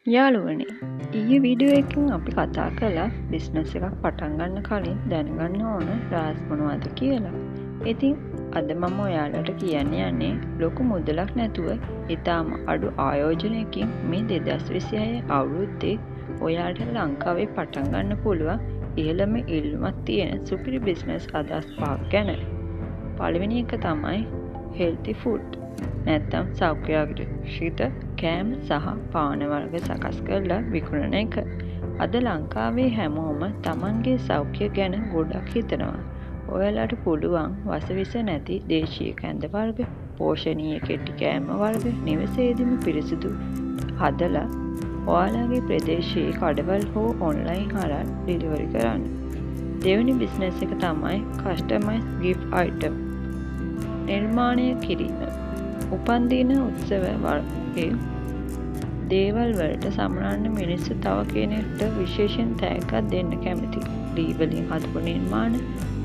යාළුවනේ, ඊයේ වීඩියෝ එකකින් අපි කතා කළා බිස්නස් එකක් පටන් ගන්න කලින් දැනගන්න ඕන රහස් මොනවද කියලා. ඉතින් අද මම ඔයාලට කියන්න යන්නේ ලොකු මුදලක් නැතුව ඉතාම අඩු ආයෝජනයකින් මේ 2026 අවුරුද්දේ ඔයාලට ලංකාවේ පටන් ගන්න පුළුවන් ඉහළම ඉල්ලුමක් තියෙන සුපිරි බිස්නස් අදහස් පහක් ගැන. පළවෙනි එක තමයි හෙල්ති ෆුඩ්, නැත්තම් සෞඛ්‍යාරක්ෂිත කෑම සහ පාන වර්ග සකස් කරලා විකුණන එක. අද ලංකාවේ හැමෝම තමන්ගේ සෞඛ්‍ය ගැන ගොඩක් හිතනවා. ඔයාලට පුළුවන් වසවිස නැති දේශීය කැඳ වර්ග, පෝෂණීය කෙටි කෑම වර්ග නිවසේදීම පිරිසිදු හදලා ඔයාලගේ ප්‍රදේශයේ කඩවල් හෝ ඔන්ලයින් හරහා ඩෙලිවරි කරන්න. දෙවෙනි බිස්නස් එක තමයි කස්ටමයිස් ගිෆ්ට් අයිටම් නිර්මාණය කිරීම. උපන්දින, උත්සව වගේ දේවල් වලට සමරන්න මිනිස්සු තව කෙනෙක්ට විශේෂයෙන් තෑග්ගක් දෙන්න කැමති. ලී වලින් හදපු නිර්මාණ,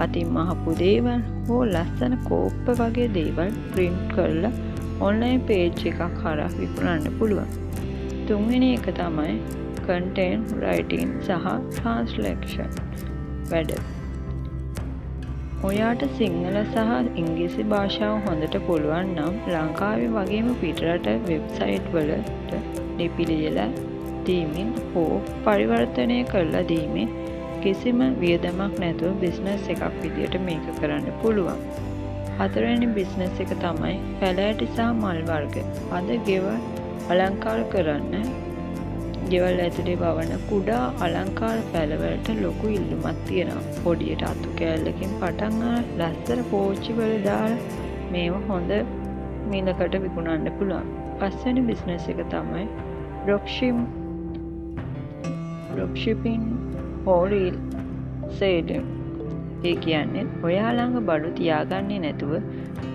අතින් මහපු දේවල් හෝ ලස්සන කෝප්ප වගේ දේවල් ප්‍රින්ට් කරලා ඔන්ලයින් පේජ් එකක් හරහා විකුණන්න පුළුවන්. තුන්වෙනි එක තමයි කන්ටෙන්ට් රයිටින් සහ ට්‍රාන්ස්ලේෂන් වැඩ. ඔයාට සිංහල සහ ඉංග්‍රීසි භාෂාව හොඳට පුළුවන් නම් ලංකාවේ වගේම පිටරට වෙබ්සයිට් වලට ලිපි ලියලා දීමෙන් හෝ පරිවර්තනය කරලා දීමෙන් කිසිම වියදමක් නැතුව බිස්නස් එකක් විදියට මේක කරන්න පුළුවන්. හතරවෙනි බිස්නස් එක තමයි පැළෑටි සහ මල් වර්ග. අද ගෙවල් අලංකාර කරන්න ගෙවල් ඇතුලේ වවන කුඩා අලංකාර පැළවලට ලොකු ඉල්ලුමක් තියෙනවා. පොඩියට අතු කෑල්ලකින් පටන් අරන් ලස්සන පෝච්චි වල දාලා මේවා හොඳ මිලකට විකුණන්න පුළුවන්. පස්වෙනි බිස්නස් එක තමයි ඩ්‍රොප් ෂිපින් හෝ රීසේලින්. ඒ කියන්නේ ඔයා ළඟ බඩු තියාගන්නේ නැතුව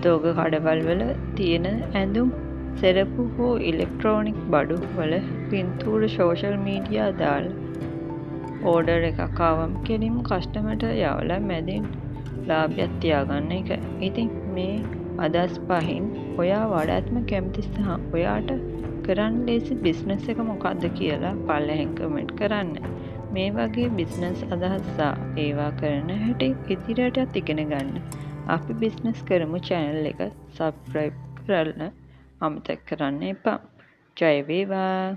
තොග කඩවල් වල තියෙන ඇඳුම්, සෙරප්පු හෝ ඉලෙක්ට්‍රොනික බඩු වල පින්තූර සෝෂල් මීඩියා දාලා ඕඩර් එකක් ආවම කෙලින්ම කස්ටමර්ට යවලා මැදින් ලාභයක් තියාගන්න එක. ඉතින් මේ අදහස් පහෙන් ඔයා වඩාත්ම කැමති සහ ඔයාට කරන්න ලේසි බිස්නස් එක මොකක්ද කියලා පල්ලෙහෙන් කමෙන්ට් කරන්න. මේ වගේ බිස්නස් අදහස් සහ ඒවා කරන හැටි ඉදිරියටත් ඉගෙන ගන්න අපි බිස්නස් කරමු චැනල් එක සබ්ස්ක්‍රයිබ් කරන්න අමතක කරන්න එපා. ජය වේවා.